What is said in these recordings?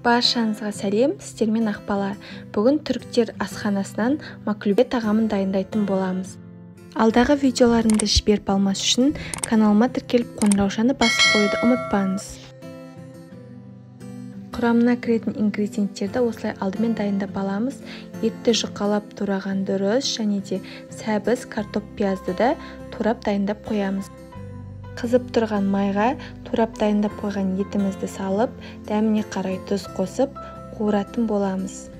Баршаңызға сәлем, сіздермен Ақбала. Бүгін түріктер асханасынан маклюбе тағамын дайындайтын боламыз. Алдағы видеоларымды жіберіп алмас үшін каналыма тіркеліп қоңыраушаны басып қоюды ұмытпаңыз. Құрамына кіретін ингредиенттерді осылай алдымен дайындап аламыз. Етті жұқалап тураған дұрыс, және де сәбіз, картоп, пиязды да турап дайындап қоямыз. Қызып тұрған майға турап дайындап қойған етімізді салып, дәміне қарай тұз қосып, қуыратын боламыз.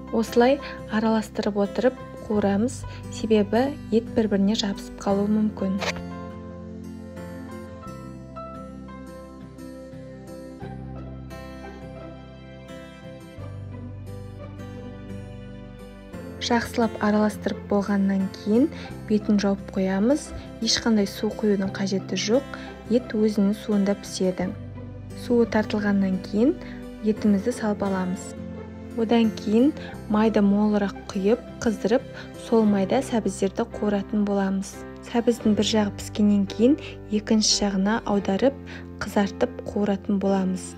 Осылай араластырып отырып қуырамыз, себебі ет бір-біріне жабысып қалуы мүмкін. Жақсылап араластырып болғаннан кейін бетін жауып қоямыз. Ешқандай су құюдың қажеті жоқ, ет өзінің суында піседі. Суы тартылғаннан кейін етімізді салып аламыз. Одан кейін майды молырақ құйып, қыздырып, сол майда сәбіздерді қуыратын боламыз. Сәбіздің бір жағы піскеннен кейін екінші жағына аударып, қызартып қуыратын боламыз.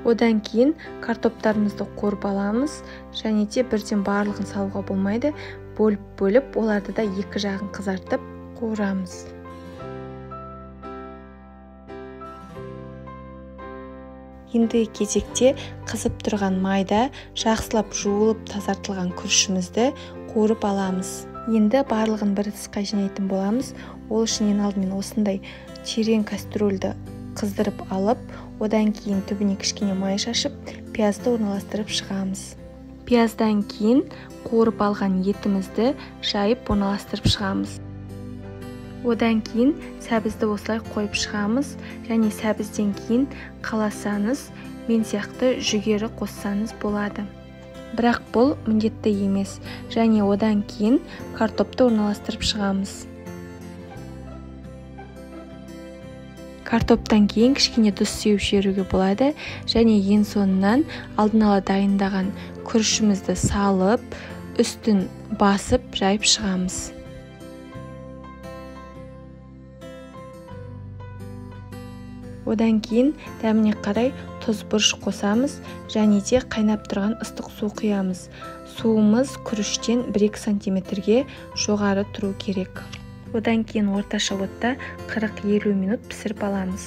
Одан кейін картоптарымызды қуырып аламыз, және де бірден барлығын салуға болмайды, бөліп-бөліп оларды да екі жағын қызартып қуырамыз. Ендігі кезекте қызып тұрған майда жақсылап жуылып тазартылған күрішімізді қуырып аламыз. Енді барлығын бір ыдысқа жинайтын боламыз. Ол үшін ең алдымен осындай терең кастрюльді қыздырып алып, одан кейін түбіне кішкене май шашып, пиязды орналастырып шығамыз. Пияздан кейін қуырып алған етімізді жайып орналастырып шығамыз. Одан кейін сәбізді осылай қойып шығамыз, және сәбізден кейін қаласаңыз, мен сияқты жүгері қоссаңыз болады. Бірақ бұл міндетті емес. Және одан кейін картопты орналастырып шығамыз. Картоптан кейін кішкене тұз сеуіп жіберуге болады, және ең соңынан алдын ала дайындаған күрішімізді салып, үстін басып жайып шығамыз. Одан кейін дәміне қарай тұз, бұрыш қосамыз, және де қайнап тұрған ыстық су құямыз. Суымыз күріштен 1-2 сантиметрге жоғары тұру керек. Одан кейін орташа отта 40-50 минут пісіріп аламыз.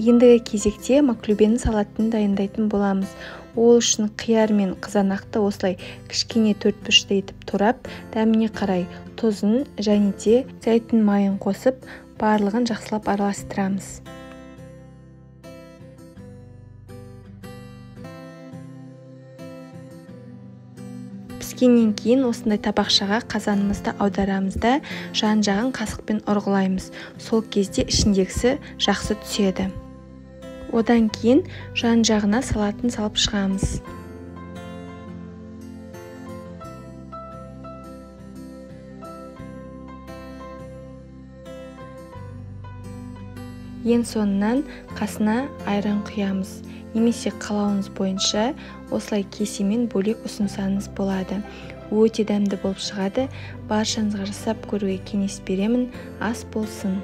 Ендігі кезекте маклюбенің салатын дайындайтын боламыз. Ол үшін қияр мен қызанақты осылай кішкене төртбұрышты етіп турап, дәміне қарай тұзын және де зәйтүн майын қосып, барлығын жақсылап араластырамыз. Піскеннен кейін осындай табақшаға қазанымызды аударамыз да, жан-жағын қасықпен ұрғылаймыз. Сол кезде ішіндегісі жақсы түседі. Одан кейін жан-жағына салатын салып шығамыз. Ең соңынан қасына айран құямыз. Немесе қалауыңыз бойынша осылай кесемен бөлек ұсынсаңыз болады. Өте дәмді болып шығады. Баршаңызға жасап көруге кеңес беремін. Ас болсын.